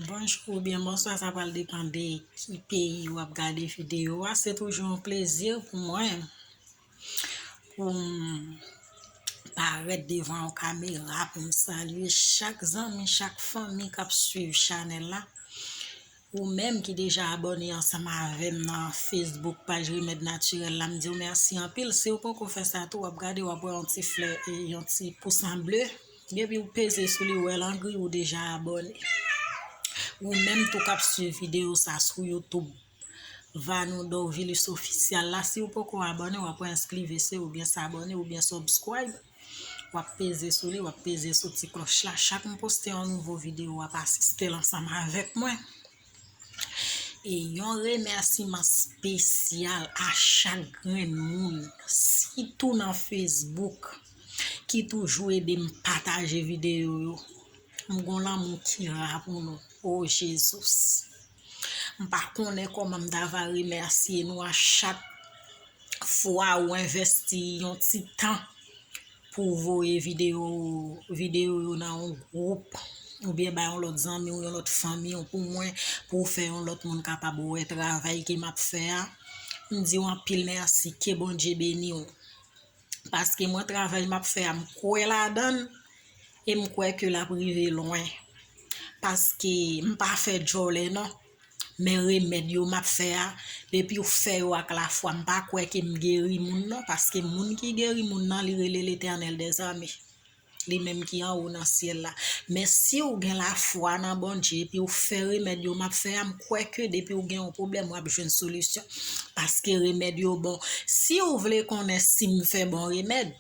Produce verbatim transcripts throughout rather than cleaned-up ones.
Bonjou oubyen bonswa, sa pral depann de ki peyi w ap gade videyo a. Se toujou yon plezi pou mwen pou m parèt devan yon kamera pou m salye chak zanmi, chak fanmi k ap swiv chanèl la. Ou menm ki deja abòne ansanm avè m nan Facebook paj Remèd Natirèl la, m di w mèsi anpil. Si w poko fè sa tou, w ap gade, w ap wè yon ti flè, e, yon ti pousan ble. Depi w peze sou li, w wè l an gri, ou deja abòne. Ou menm tou k ap swiv videyo sa sou YouTube, Vanou Dorvilus Official la, si w poko abòne, w ap wè enskrivese oubyen sabòne oubyen subscribe. W ap peze sou li, w ap peze sou ti klòch la. Chak m poste yon nouvo videyo, w ap asiste l ansanm avèk mwen. E yon remèsiman espesyal a chak grenn moun, sitou nan Facebook, ki toujou ede m pataje videyo yo. M gon lanmou ki ra pou nou. O Jezis. M pa konnen kòman m ta va remèsye nou a chak fwa ou envesti yon ti tan pou w voye videyo, videyo yo nan yon gwoup, oubyen bay yon lòt zanmi w, yon lòt fanmi w pou mwen, pou w fè yon lòt moun kapab wè travay ke m ap fè a. M di w anpil mèsi, ke Bondye beni w. Paske mwen, travay m ap fè a, m kwè ladan l, e m kwè ke l ap rive lwen. Paske m pa fè djòlè non. Men remèd yo m ap fè a, depi w fè yo ak lafwa, m pa kwè ke m geri moun non, paske moun ki geri moun nan, li rele Letènèl dèzame. Li menm ki anwo nan syèl la. Men si w gen lafwa nan Bondye, epi w fè remèd yo m ap fè a, m kwè ke depi w gen yon pwoblèm, w ap jwenn solisyon. Paske remèd yo bon. Si w vle konnen si m fè bon remèd,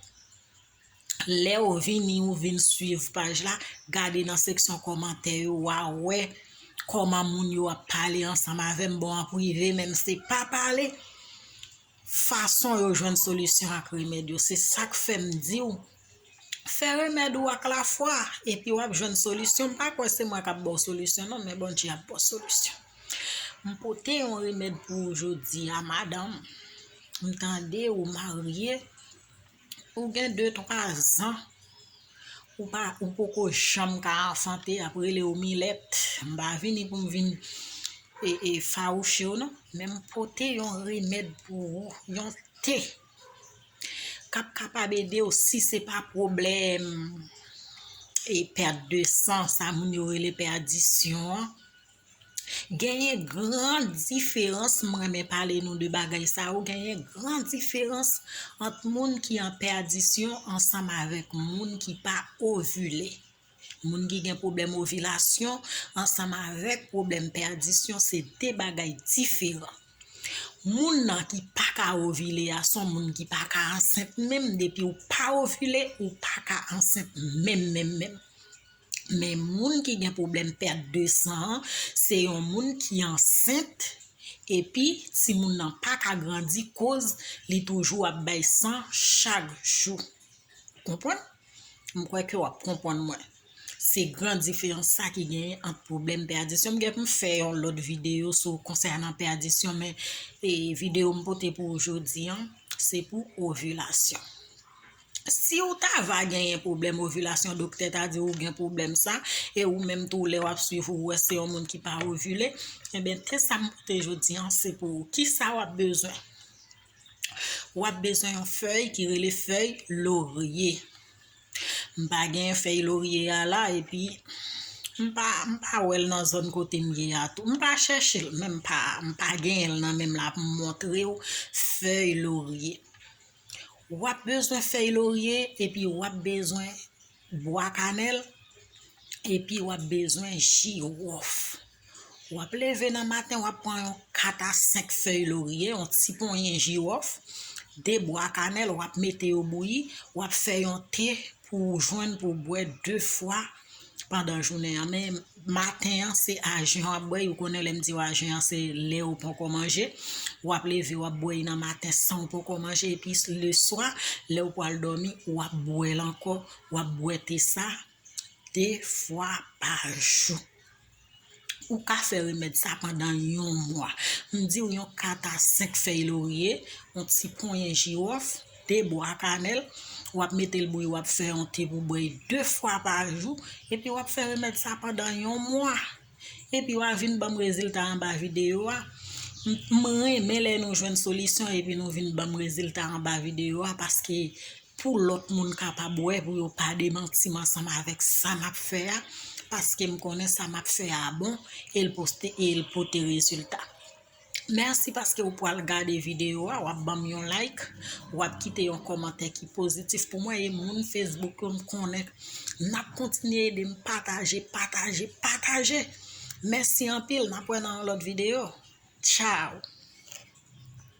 lè w vini, ou vin swiv paj la, gade nan seksyon kòmantè yo, w a wè kòman moun yo ap pale ansanm avè m, bon, an prive, menm se pa pale, fason yo jwenn solisyon ak remèd yo. Se sa k fè m di w, fè remèd ou ak lafwa, epi w ap jwenn solisyon. M pa kwè se mwen k ap ba w solisyon, non, men Bondye ap ba w solisyon. M pote yon remèd pou ou jodi a, madanm. M tande ou marye, ou gen de, twa zan, ou pa, ou poko janm ka anfante, y ap rele w milèt. M pa vini pou m vin, e, e, fawouche w, non. Men m pote yon remèd pou ou, yon te k ap kapab ede w si se pa pwoblèm, e, pèt de san, sa moun yo rele pèdisyon an. Genyen gran diferans, m renmen pale nou de bagay sa yo, genyen gran diferans ant moun ki an pèdisyon ansanm avèk moun ki pa ovile. Moun ki gen pwoblèm ovilasyon ansanm avèk pwoblèm pèdisyon se de bagay diferan. Moun nan ki pa ka ovile a, se yon moun ki pa ka ansent menm, depi w pa ovile, ou pa ka ansent menm, menm, menm. Men moun ki gen pwoblèm pèt de san an, se yon moun ki ansent, epi timoun nan pa ka grandi koz li toujou ap bay san chak jou. Konprann? M kwè ke w ap konprann mwen. Se gran diferans sa ki genyen ant pwoblèm pèdisyon. M gen pou m fè yon lòt videyo sou konsènan pèdisyon, men, e, videyo m pote pou ou jodi an, se pou ovilasyon. Si w ta va genyen pwoblèm ovilasyon, doktè ta di w gen pwoblèm sa, e ou menm tou lè w ap swiv ou wè se yon moun ki pa ovile, enben, te sa m pote jodi an, se pou ou. Kisa w ap bezwen? W ap bezwen yon fèy ki rele fèy lorye. M pa gen fèy lorye a la, epi m pa, m pa wè l nan zòn kote m ye a tou. M pa chèche l, men m pa, m pa genyen l nan men m la pou m montre w fèy lorye. W ap bezwen fèy lorye, epi w ap bezwen bwa kanèl, epi w ap bezwen jiwòf. W ap leve nan maten, w ap pran yon kat a senk fèy lorye, yon ti ponyen jiwòf, de bwa kanèl, w ap mete yo bouyi, w ap fè yon te pou w jwenn pou w bwè de fwa pandan jounen an. Men maten an, se ajen w ap bwè, ou konnen lè m di w ajen an, se lè ou poko manje, w ap leve, w ap bwè nan maten san w poko manje, epi leswa, lè w pral dòmi, w ap bwè l ankò, w ap bwè te sa de fwa pa jou. Ou ka fè remèd sa pandan yon mwa. M di w yon kat a senk fèy lorye, yon ti ponyen jiwòf, de bwa kanèl, w ap mete l bouyi, w ap fè yon te pou bwè de fwa pa jou, epi w ap fè remèd sa pandan yon mwa. Epi w a vin ban m rezilta anba videyo a. M renmen lè nou jwenn solisyon epi nou vin ban m rezilta anba videyo a, paske pou lòt moun kapab wè, pou yo pa demanti m ansanm avèk sa m ap fè a, paske m konnen sa m ap fè a bon e l pote e l pote rezilta. Mèsi paske ou pral gade videyo a, w ap ban m yon like, w ap kite yon kòmantè ki pozitif pou mwen e moun Facebook yo m konnen n ap kontinye ede m pataje, pataje, pataje. Mèsi anpil, n ap wè nan yon lòt videyo. Tchao!